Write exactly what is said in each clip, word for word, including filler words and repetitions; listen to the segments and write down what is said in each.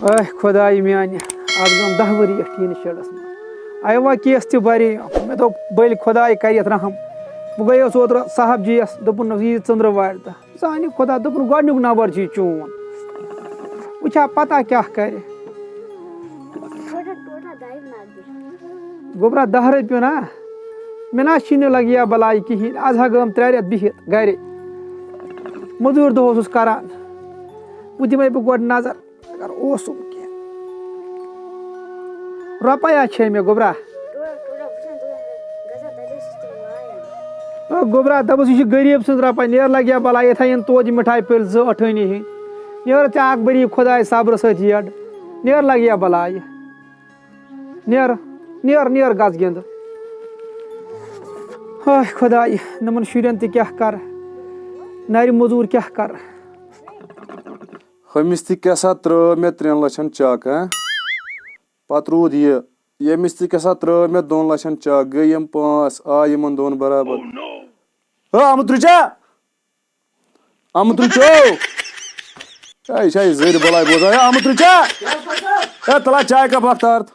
A خۄدایہِ میٛانہِ، اَتھ گٔم دَہ ؤری یَتھ ٹیٖن شیڈَس منٛز۔ اَیوا کیس تہِ بَرے۔ مےٚ دوٚپ، بٔلۍ خۄداے کَرِ یَتھ رحم۔ بہٕ گٔیوس اوترٕ صاحب جِیَس، دوٚپُن، "یہِ ژٔنٛدٕر وارِ دۄہ۔" زانہِ خۄدا، دوٚپُن، "گۄڈٕنیُک نمبر چھُے چون۔ وٕچھا پَتہ کیٛاہ کَرِ۔" گوٚبرا، دَہ رۄپیہِ نا، مےٚ نا چھِنہٕ لَگہِ یا بَلاے کِہیٖنۍ۔ آز ہا گٔم ترٛےٚ رٮ۪تھ بِہِتھ گَرِ۔ مٔزوٗرۍ دۄہ اوسُس کَران۔ وۄنۍ دِمَے بہٕ گۄڈٕ نظر۔ اگر اوسُم کینٛہہ۔ رۄپَے ہا چھے مےٚ، گوٚبرا۔ او گوٚبرا، دَپُس، یہِ چھِ غریٖب سٕنٛز رۄپَے، نیر لَگہِ ہا بَلاے، یِتھَے یِن توتہِ مِٹھایہِ پھٔلۍ زٕ ٲٹھٲنی ہِنٛدۍ۔ نیر ژےٚ اَکھ بٔری خۄداے صبرٕ سۭتۍ یَڈ۔ نیر لَگہِ ہا بَلاے۔ نیر، نیر، نیر گژھ گِنٛد۔ ہاے خۄداے، نَمَن شُرٮ۪ن تہِ کیٛاہ کَرٕ، نَرِ مٔزوٗر کیٛاہ کَرٕ۔ ہُمِس تہِ کیٛاہ سا ترٛٲو مےٚ ترٛٮ۪ن لَچھَن چَک، ہا؟ پَتہٕ روٗد یہِ۔ ییٚمِس تہِ کیٛاہ سا ترٛٲو مےٚ دۄن لَچھَن چَک، گٔے یِم پانٛژھ، آے یِمَن دۄن برابر۔ ہا، آمُت رُچا؟ آمُت رُچو۔ ہے، یہِ چھا یہِ زٔرۍ بَلاے بوزان؟ ہے، آمُت رُچا؟ ہے، تَلا چاے کَپ اَکھ تارت۔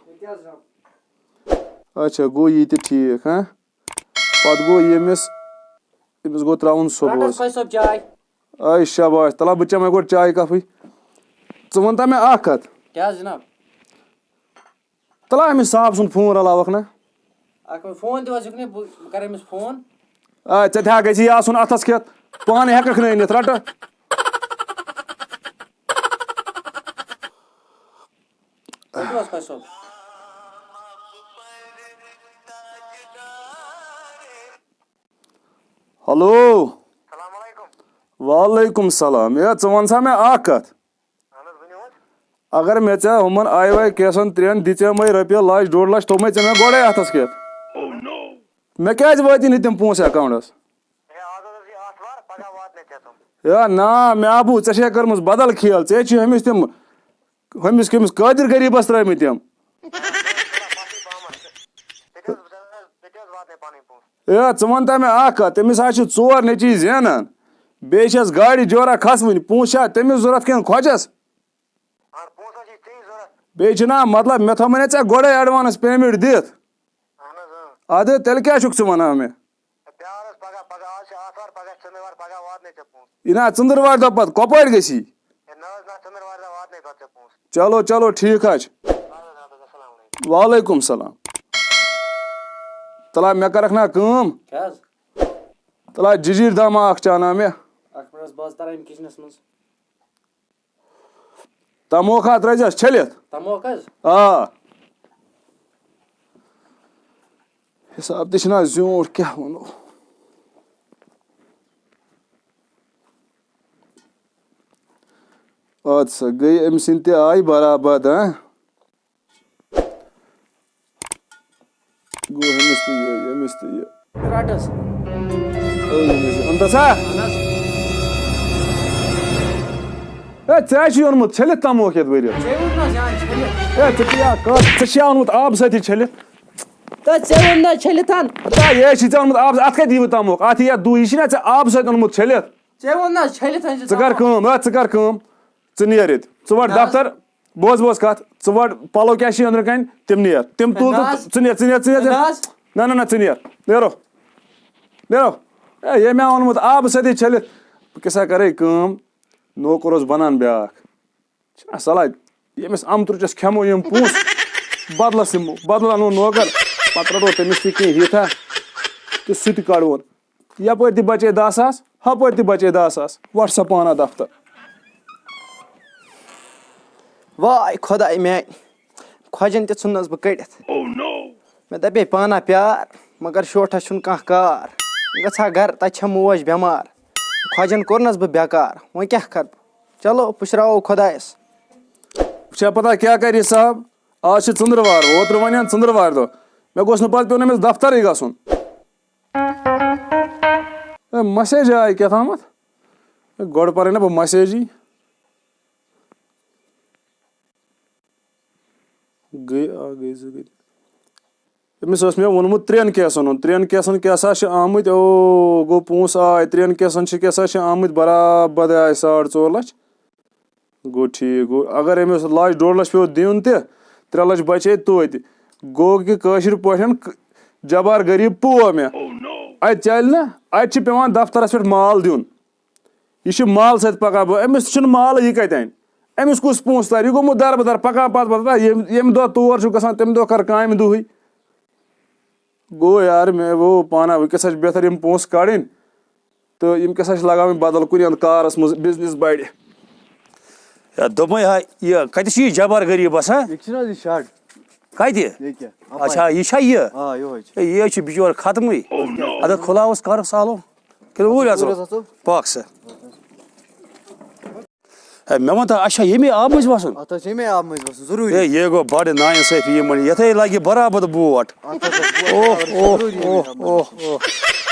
اچھا، گوٚو یہِ تہِ ٹھیٖک، ہا؟ پَتہٕ گوٚو ییٚمِس، أمِس گوٚو ترٛاوُن رَٹھ حظ صُبحَس۔ خۄش صٲب چاے۔ اے شاباش، تَلا بہٕ چَمے گۄڈٕ چاے کَپٕے۔ ژٕ وَن تہٕ مےٚ اَکھ کَتھ۔ کیٛاہ حظ جِناب؟ تَلا أمِس صاحب سُنٛد فون رَلاوَکھ نا۔ اَکھ مِنٹ، فون دِ حظ یُکنُے، بہٕ، بہٕ کَرٕ أمِس فون۔ آ، ژےٚ تہِ ہا گژھی آسُن اَتھَس کھٮ۪تھ، پانہٕ ہٮ۪کَکھ نہٕ أنِتھ، رَٹہٕ۔ رٔٹِو حظ خۄش صٲب۔ ہیلو۔ السلام علیکم۔ وعلیکم السلام۔ ہے، ژٕ وَن سا مےٚ اَکھ کَتھ۔ اہن حظ، ؤنِو حظ۔ اگر مےٚ ژےٚ ہُمَن آی واے کیسَن ترٛٮ۪ن دِژے مَے رۄپیہِ لَچھ، ڈوٚڈ لَچھ، توٚمَے ژےٚ مےٚ گۄڈَے اَتھَس کھٮ۪تھ۔ مےٚ کیٛازِ وٲتی نہٕ تِم پونٛسہٕ اٮ۪کاوُنٛٹَس؟ ہے، آز حظ ٲس یہِ آتھوار، پَگاہ واتنَے ژےٚ تِم۔ ہے نا، مےٚ ہا بوٗز، ژےٚ چھےٚ کٔرمٕژ بدل کھیل، ژےٚ چھِ ہُمِس تِم، ہُمِس کٔمِس قٲدِر غریٖبَس ترٛٲومٕتۍ تِم۔ پَتھٕے پَہمَتھ۔ تہِ تہِ حظ، تہِ تہِ حظ واتنَے پَنٕنۍ پونٛسہٕ۔ ہے، ژٕ وَن تہٕ مےٚ اَکھ کَتھ، تٔمِس حظ چھِ ژور نیٚچی زینان، بیٚیہِ چھَس گاڑِ جورا کھَسوٕنۍ، پونٛسہٕ چھا تٔمِس ضوٚرَتھ کِنہٕ خۄجَس؟ اَہَن، پونٛسہٕ حظ چھِ ژےٚ ضوٚرَتھ۔ بیٚیہِ چھِنہ، مطلب، مےٚ تھٲومَے نا ژےٚ گۄڈَے advance payment دِتھ۔ اَہَن حظ، اۭں۔ اَدٕ تیٚلہِ کیٛاہ چھُکھ ژٕ وَنان مےٚ؟ ہے، پیار حظ پَگاہ، پَگاہ، آز چھِ آتھوار، پَگاہ چھِ ژٔنٛدٕروار، پَگاہ واتنَے ژےٚ پونٛسہٕ۔ یہِ نا ژٔنٛدٕروارِ دۄہ پَتہٕ کۄپٲٹھۍ گژھی؟ ہے، نہ حظ، نہ، ژٔنٛدٕروارِ دۄہ واتنَے پَتہٕ ژےٚ پونٛسہٕ۔ چلو، چلو، ٹھیٖک حظ چھُ۔ اَدٕ حظ، اَدٕ حظ، السلام علیکُم۔ وعلیکُم السلام۔ تَلا مےٚ کَرَکھ نا کٲم؟ کیٛاہ حظ؟ تَلا جِجیٖر دامہ اَکھ چانا مےٚ۔ اَکھ مِنٹ حظ، بہٕ حظ تَرٕ أمۍ کِچنَس منٛز۔ تَموکھ ہا ترٛٲوزٮ۪س چھٔلِتھ۔ تَموکھ حظ؟ آ۔ حِساب تہِ چھُنہ زیوٗٹھ، کیٛاہ وَنو۔ اَدٕ سا، گٔے أمۍ سٕنٛدۍ تہِ آیہِ برابد، ہاں؟ گوٚو ہُمِس تہِ یہِ، ییٚمِس تہِ یہِ۔ رَٹَس۔ او، ییٚمِس یہِ۔ اَنٛدَس ہا؟ اَہَن حظ۔ ہے، ژےٚ ہا چھُے اوٚنمُت چھٔلِتھ تَموکھ یَتھ ؤرۍ یَس۔ ژےٚ ووٚن نہ حظ یہِ اَن چھٔلِتھ۔ ہے، ژےٚ چھُے یا کَتھ، ژےٚ چھُے اوٚنمُت آبہٕ سۭتی چھٔلِتھ۔ تہٕ ژےٚ ووٚن نہ چھٔلِتھ اَن۔ ہتا، یہِ ہے چھُے ژےٚ اوٚنمُت آبہٕ سۭتۍ، اَتھ کَتہِ یِیہِ وۄنۍ تَموکھ؟ اَتھ یِیہِ یا دُہ، یہِ چھُے نہ ژےٚ آبہٕ سۭتۍ اوٚنمُت چھٔلِتھ۔ ژےٚ ووٚن نہ حظ چھٔلِتھ أنۍ زِ ژٕ کَر تَموکھ۔ کٲم، ہے، ژٕ کَر کٲم، ژٕ نیر ییٚتہِ، ژٕ وَٹ نہ حظ۔ دفتر۔ بوز، بوز کَتھ، ژٕ وَٹ پَلو کیٛاہ چھِ أنٛدرٕ کَنۍ، تِم نیر، تِم تُل نہ تہٕ حظ۔ ژٕ نیر، ژٕ نیر، ژٕ نیر، ژٕ نیر۔ نہ حظ۔ نہ، نہ، نہ، ژٕ نیر، نیرو، نیرو۔ ہے، یے مےٚ اوٚنمُت آبہٕ سۭتی چھٔلِتھ، بہٕ کیٛاہ سا کَرے کٲم، نوکر اوس بَنان بیٛاکھ۔ چھُنہ صلاح، ییٚمِس اَمہٕ ترُچَس کھٮ۪مو یِم پونٛسہٕ، بدلَس دِمو، بدلہٕ اَنو نوکر، پَتہٕ رَٹو تٔمِس تہِ کینٛہہ ہیٖتھا تہٕ سُہ تہِ کَڑون۔ یَپٲرۍ تہِ بَچے دَہ ساس، ہَپٲرۍ تہِ بَچے دَہ ساس، وَٹ سا پانہ دفتر۔ واے خۄداے میٛانہِ، خۄجَن تہِ ژھُننَس بہٕ کٔڑِتھ۔ مےٚ دَپے پانہ پیار، مگر شوٹھَس چھُنہٕ کانٛہہ کار۔ گژھٕ ہا گَرٕ، تَتہِ چھےٚ موج بٮ۪مار۔ خۄجَن کوٚرنَس بہٕ بیکار، وۄنۍ کیٛاہ کَرٕ بہٕ؟ چلو، پُشراوو خۄدایَس۔ وٕچھا پَتہ کیٛاہ کَرِ یہِ صاحب؟ آز چھِ ژٔنٛدٕروار، اوترٕ وَنیٛن ژٔنٛدٕروارِ دۄہ۔ مےٚ گوٚژھ نہٕ پَتہٕ پیوٚن أمِس دفترٕے گژھُن۔ اے، مسیج آیہِ کیٛاہ تامَتھ۔ اے، گۄڈٕ پَرے نہ بہٕ مسیجی۔ گٔے اَکھ، گٔے زٕ، گٔے۔ أمِس اوس مےٚ ووٚنمُت ترٛٮ۪ن کیسَن ہُنٛد، ترٛٮ۪ن کیسَن کیٛاہ سا چھِ آمٕتۍ، او، گوٚو پونٛسہٕ آے، ترٛٮ۪ن کیسَن چھِ کیٛاہ سا چھِ آمٕتۍ برابر آے ساڑ ژور لَچھ۔ گوٚو ٹھیٖک، گوٚو اگر أمِس لَچھ ڈۄڈ لَچھ پیوٚو دیُن تہِ، ترٛےٚ لَچھ بچے توتہِ۔ گوٚو کہِ کٲشِر پٲٹھۍ ک-، جبار غریٖب پوو مےٚ۔ اَتہِ چلہِ نہٕ، اَتہِ چھِ پٮ۪وان دفترَس پٮ۪ٹھ مال دیُن۔ یہِ چھِ مالہٕ سۭتۍ پَکان، بہٕ، أمِس چھُنہٕ مالٕے، یہِ کَتہِ اَنہِ؟ أمِس کُس پونٛسہٕ تَرِ؟ یہِ گوٚمُت دَربٕدَر، پَکان پَتہٕ پَتہٕ، ییٚمہِ، ییٚمہِ دۄہ تور چھُ گژھان، تَمہِ دۄہ کَر کامہِ دۄہٕے۔ گوٚو یارٕ، مےٚ گوٚو پانہ، وٕنکیٚس چھِ بہتر یِم پونٛسہٕ کَڑٕنۍ۔ تہٕ یِم کیٛاہ سا چھِ لگاوٕنۍ بدل کُنہِ اَندٕ کارَس منٛز، بِزنِس بَڑِ۔ یا دوٚپمَے ہا، یہِ کَتہِ چھُ یہِ جبار غریٖب بَسان؟ ییٚتہِ چھُنہٕ حظ یہِ شَڈ؟ کَتہِ؟ ییٚکیٛاہ، اَپٲرۍ۔ اچھا، یہِ چھا یہِ؟ آ، یِہوٚے چھُ۔ ہے، یہِ حظ چھُ بِچور ختمٕے۔ اَدٕ کھُلاوُس، کَرُس آلو۔ کِنہٕ اوٗرۍ اَژو؟ اوٗرۍ حظ اَژو۔ پَکھ سا۔ ہے، مےٚ وَن تہٕ، اَسہِ چھا ییٚمے آبہٕ مٔنٛزۍ وَسُن؟ اَتھ حظ چھِ ییٚمے آبہٕ مٔنٛزۍ وَسُن، ضروٗری۔ ہے، یہِ گوٚو بَڑٕ نااِنصٲفی یِمَن، یَتھ ہے لَگہِ برابر بوٹ۔ اَتھ حظ چھِ بوٹ اوہ، برابر اوہ، ضروٗری اوہ، یِمَن آبَن اوہ، منٛز۔ اوہ۔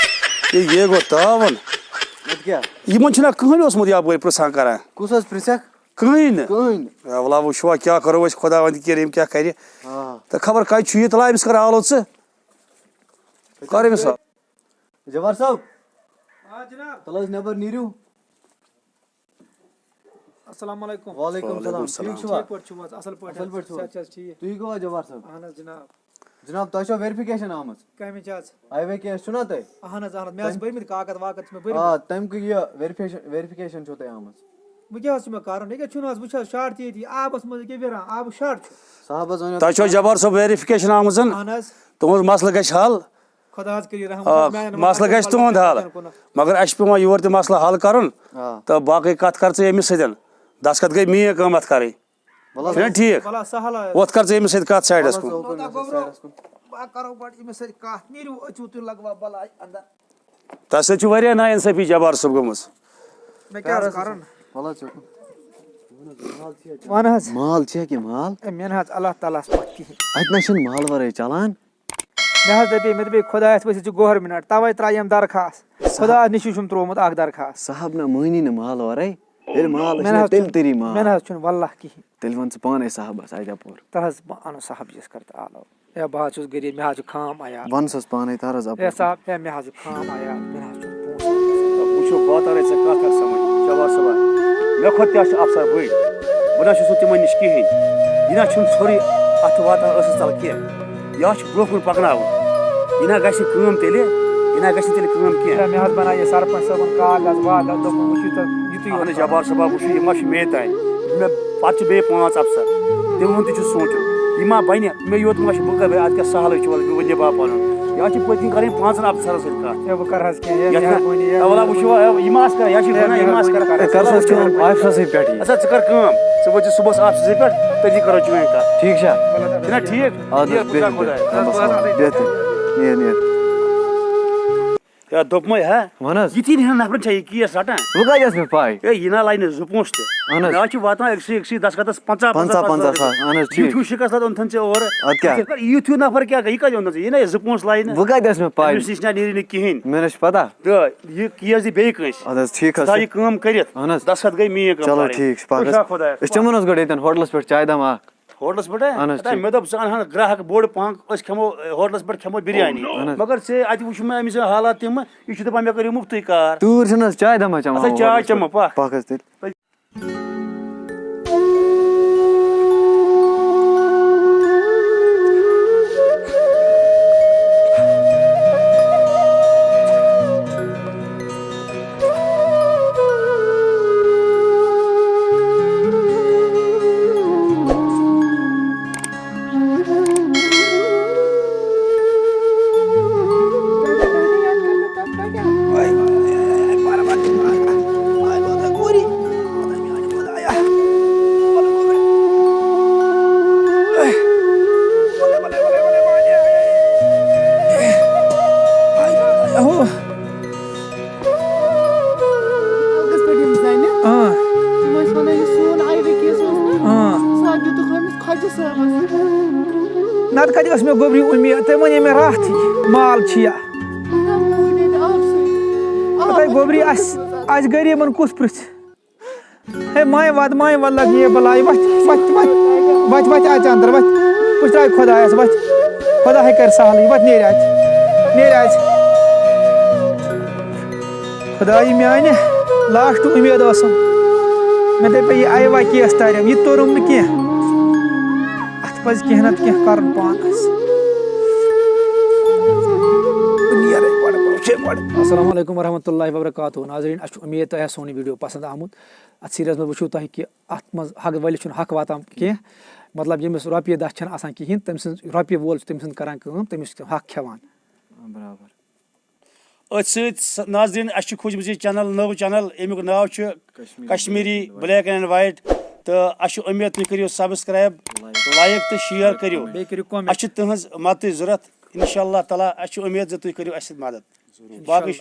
ہے، یہِ گوٚو تاوَن۔ اَدٕ کیٛاہ؟ یِمَن چھُنہ کٕہٕنۍ اوسمُت یَپٲرۍ پرٛژھان کران؟ کُس حظ پرٛژھکھ؟ کٕہٕنۍ نہٕ۔ کٕہٕنۍ نہٕ۔ ہے، وَلہٕ وٕچھوا کیٛاہ کَرو أسۍ، خۄداوَندِ کٔرِنۍ کیٛاہ کَرِ۔ آ۔ تہٕ خبر کَتہِ چھُ یہِ، تہٕ لا أمِس کَر آلو ژٕ۔ کَر أمِس آلو۔ جبار صٲب۔ آ جناب۔ تَلہٕ حظ نٮ۪بر نیٖرِو۔ السلام علیکم۔ وعلیکم السلام۔ وعلیکم السلام۔ ٹھیٖک چھِوا؟ ٹھیٖک پٲٹھۍ چھِو حظ؟ اَصٕل پٲٹھۍ اَصٕل حظ؟ پٲٹھۍ چھِوا؟ صحت چھا حظ ٹھیٖک؟ تُہۍ گوٚوا جبار صٲب؟ اَہَن حظ جناب۔ جناب، تۄہہِ چھو ویریفِکیشن آمٕژ؟ کَمِچ حظ؟ آئی وے کیس چھُنا تۄہہِ؟ اَہَن حظ، اَہَن حظ۔ مےٚ حظ چھِ تَمہِ بٔرمٕتۍ کاکد واکد چھِ مےٚ بٔرمٕتۍ۔ آ، تَمہِ کہِ یہِ ویریفِکیشن، ویریفِکیشن چھو تۄہہِ آمٕژ۔ وۄنۍ کیٛاہ حظ چھُ مےٚ کَرُن؟ ییٚکیٛاہ چھُنہٕ حظ وٕچھ حظ شاٹ تہِ ییٚتی، آبَس منٛز ییٚکیٛاہ ویران، آبہٕ شاٹ چھُ۔ صاحب حظ ؤنِو تۄہہِ چھو تۄہہِ۔ جبار صٲب ویریفِکیشن آمٕژ؟ اَہَن حظ۔ تُہُنٛد مسلہٕ گژھِ حل۔ خۄدا حظ کٔرِو رحم، آ، خۄدایَن مسلہٕ گژھِ تُہُنٛد حل۔ کُنَتھ۔ مگر اَسہِ چھُ پٮ۪وان یورٕ تہِ مسلہٕ حل کَرُن۔ آ۔ تہٕ باقٕے کَتھ کَر ژٕ أمِس سۭتۍ۔ دَستخط گٔے میٛٲنۍ کٲم اَتھ کَرٕنۍ۔ وَلہٕ حظ۔ چھُنہ ٹھیٖک؟ وَلہٕ حظ، سَہل حظ۔ وۄتھ کَر ژٕ أمِس سۭتۍ کَتھ سایڈَس وَلہٕ حظ، کُن۔ اوکُن حظ، سایڈَس کُن۔ بہٕ کَرو گۄڈٕ أمِس سۭتۍ کَتھ۔ نیٖرِو أژِو تُہۍ لَگوا بَلاے اَندَر۔ تَس سۭتۍ چھِ واریاہ نااِنصٲفی جبار صٲب گٔمٕژ۔ مےٚ کیٛاہ حظ کَرُن؟ وَلہٕ حظ، ژٕ کُن۔ وَن حظ۔ مال چھےٚ کہِ مال؟ ہے، مےٚ نہ حظ اللہ تعالیٰ ہَس پَتھ کِہیٖنۍ۔ اَتہِ نہ چھِنہٕ مال وَرٲے چَلان۔ مےٚ حظ دَپے، مےٚ دَپے خۄدایَس وٕچھ، ژٕ چھُ گورمِنَٹ، تَوَے ترٛایہِ یِم درخاست۔ صاحب۔ خۄدایَس نِش چھُم ترٛوومُت اَکھ درخاست۔ صاحب نہ مٲنی نہٕ مال وَرٲے۔ ییٚلہِ مال مےٚ نہ حظ تیٚلہِ چھُنہٕ، تٔری مال۔ مےٚ نہ حظ چھُنہٕ وَللہ کِہیٖنۍ۔ تیٚلہِ وَن ژٕ پانَے صاحبَس اَتہِ اَپور۔ تَلہٕ حظ بہٕ اَنہٕ صاحب جِس کَرٕ تہٕ آلو۔ ہے، بہٕ حظ چھُس غریٖب، مےٚ حظ چھُ خام عیال۔ وَن سَس پانَے، تَر حظ اَپور۔ ہے صاحب، ہے، مےٚ حظ چھُ خام عیال، مےٚ نہ حظ چھُنہٕ پونٛسہٕ۔ وٕچھِو، بہٕ تَرے ژےٚ کَتھ اَکھ سَمٕجھ، جبار صٲبا۔ مےٚ کھۄتہٕ تہِ چھِ اَفسَر بٔڑۍ۔ بہٕ نہ چھُس نہٕ تِمَن نِش کِہیٖنۍ۔ یہِ نہ چھُنہٕ ژھوٚرُے اَتھٕ واتان ٲسَس تَل کینٛہہ۔ یہِ حظ چھُ برٛونٛہہ کُن پَکناوُن۔ یہِ نہ گژھِ کٲم تیٚلہِ، یہِ نہ گژھِ تیٚلہِ کٲم کینٛہہ۔ ہے، مےٚ حظ بَنایے سَرپَنٛچ صٲبَن کاغذ واغذ، دوٚپُن، وٕچھِو تہٕ یِتُے یوت۔ اَہَن حظ، جبار صٲبا، وٕچھِو، یہِ ما چھُ مے تام۔ مےٚ پَتہٕ چھُ بیٚیہِ پانٛژھ اَفسَر۔ تِہُنٛد تہِ چھُ سونٛچُن۔ یہِ ما بَنہِ؟ مےٚ یوت ما چھُ، بہٕ کَرٕ، اَتھ کیٛاہ سَہلٕے چھُ، وَلہٕ بہٕ وَنہٕ یہِ بَب پَنُن۔ یہِ حظ چھِ پٔتۍ کِنۍ کَرٕنۍ پانٛژَن اَفسَرَن سۭتۍ کَتھ۔ ہے، بہٕ کَرٕ حظ کینٛہہ، ہے، یَتھ نہ، مہربٲنی، ہے، ہے، وَلہٕ وٕچھِو، مہربٲنی۔ ہے، یہِ ما آسہِ کَران، یہِ حظ چھِ ہے، گۄناہ، یہِ ما آسہِ مہربٲنی کَران۔ کَرٕ۔ ہے، کَر سا وٕچھِو، آفسَرَس سۭتۍ پٮ۪ٹھٕے۔ اَدٕ سا، ژٕ کَر کٲم، ژٕ وٲتۍ زِ صُبحَس آفسَسٕے پٮ۪ٹھ، تٔتی کَرو چٲنۍ کَتھ۔ ٹھیٖک چھا؟ چھُنہ ٹھیٖک؟ اَدٕ حظ، یہِ خۄدا بِہِو، خۄداے۔ بِہِو، بِہِو، بِہِو۔ نیر، نیر۔ یا دوٚپمَے ہا۔ وَن حظ۔ یِتھِن ہِن نفرن چھا یہِ کیس رٹان؟ وۄنۍ کَتہِ ٲس مےٚ پَے؟ ہے، یہِ نا لَگہِ نہٕ زٕ پونٛسہٕ تہِ۔ اہن حظ۔ مےٚ حظ چھِ واتان أکسٕے، أکسٕے دستخطس پنٛژاہ، پنٛژاہ، پنٛژاہ، پنٛژاہ ساس۔ اہن حظ، ٹھیٖک۔ یُتھ ہیوٗ شِکست اَتھ اوٚنتھَن ژےٚ اورٕ۔ اَدٕ کیٛاہ؟ ژےٚ کَر یُتھ ہیوٗ نفر کیٛاہ گٔے؟ یہِ کَتہِ اوٚنتھَن ژےٚ؟ یہِ نا یہِ زٕ پونٛسہٕ لایہِ نہٕ۔ وۄنۍ کَتہِ ٲس مےٚ پَے؟ أمِس نِش نا نیرِ نہٕ کِہیٖنۍ۔ مےٚ نہ چھِ پَتہ۔ تہٕ یہِ کیس دی بیٚیہِ کٲنٛسہِ۔ اَدٕ حظ، ٹھیٖک حظ ژٕ تھاو چھُ۔ یہِ کٲم کٔرِتھ۔ اہن حظ۔ دستخط گٔے میٛٲنۍ کٲم چلو، کَرٕنۍ۔ ٹھیٖک چھُ، پَکھ حظ۔ شُکریہ خۄدایَس۔ أسۍ چَمو نہ حظ گۄڈٕ ییٚتٮ۪ن ہوٹلَس پٮ۪ٹھ چاے دام اَکھ۔ ہوٹلَس پٮ۪ٹھ ہا؟ اہن حظ، اَدٕ ٹھیٖک۔ مےٚ دوٚپ، ژٕ اَنہٕ ہَن گراہک بوٚڑ پَہَن، أسۍ کھٮ۪مو، ہوٹلَس پٮ۪ٹھ کھٮ۪مو بِریانی۔ اہن حظ۔ مگر ژےٚ اَتہِ وٕچھ مےٚ أمِس حالات تِم، یہِ چھُ دَپان، مےٚ کٔرِو مُفتٕے کار۔ تۭر چھَنہٕ حظ چاے دَما چٮ۪وان اَسا چاے ہوٹلَس چٮ۪مو، پٮ۪ٹھ؟ پَکھ۔ پَکھ حظ تیٚلہِ۔ اَلگَس پٮ۪ٹھ یِم زَنہِ۔ آ۔ تِم ٲسۍ وَنان، یہِ سون آی وی کیس اوس نا، آ۔ سُہ ہا دیُتُکھ أمِس خۄجہِ صٲبَس۔ نَتہٕ کَتہِ ٲس مےٚ گوٚبری اُمید؟ تٔمۍ وَنے مےٚ راتھٕے، مال چھِیا۔ نہ، موٗدۍ ییٚتہِ آبہٕ سۭتۍ۔ آب ہَتَے گوٚبری، اَسہِ، اَسہِ غریٖبَن کُس پِرٛژھِ؟ ہے ماے وَد، ماے وَد لَگ یے بَلاے، وَتھ، وَتھ، وَتھ، وَتھ، وَتھ اَژِ اَندَر، وَتھ۔ پُشراے خۄدایَس، وَتھ۔ خۄدا ہے کَرِ سہلٕے، وَتھ نیرِ اَژِ، نیرِ اَژِ۔ خۄدایہِ میٛانہِ، لاسٹ اُمید ٲسٕم۔ مےٚ دَپے، یہِ آیوا کیس تاریم، یہِ توٚرُم نہٕ کینٛہہ۔ اَتھ پَزِ کینٛہہ نَتہٕ کینٛہہ کَرُن پانَس۔ بہٕ نیرَے گۄڈٕ، بہٕ وٕچھے گۄڈٕ۔ السلام علیکم ورحمۃ اللہ وبرکاتہ۔ ناظرین، اَسہِ چھُ اُمید تۄہہِ آسہِ سون یہِ ویٖڈیو پَسنٛد آمُت۔ اَتھ سیٖریَس منٛز وٕچھِو تۄہہِ کہِ اَتھ منٛز حق وٲلِس چھُنہٕ حق واتان کینٛہہ۔ مطلب، ییٚمِس رۄپیہِ دَہ چھَنہٕ آسان کِہیٖنۍ، تٔمۍ سٕنٛز رۄپیہِ وول چھُ تٔمۍ سٕنٛز کَران کٲم، تٔمِس چھُ حق کھٮ۪وان۔ برابر۔ أتھۍ سۭتۍ س-، ناظریٖن، اَسہِ چھُ کھوٗجمٕژ یہِ چینل، نٔو چینل، اَمیُک ناو چھُ Kashmiri Kashmiri black. Black and white. تہٕ اَسہِ چھُ اُمید تُہۍ کٔرِو سبسکرائب، لائک۔ لائک تہٕ شیئر کٔرِو۔ بیٚیہِ کٔرِو comment۔ اَسہِ چھِ تُہٕنٛز مدتٕچ ضروٗرت۔ انشاءاللہ تعالیٰ، اَسہِ چھِ اُمید زِ تُہۍ کٔرِو اَسہِ سۭتۍ مدد۔ ضروٗر۔ باقٕے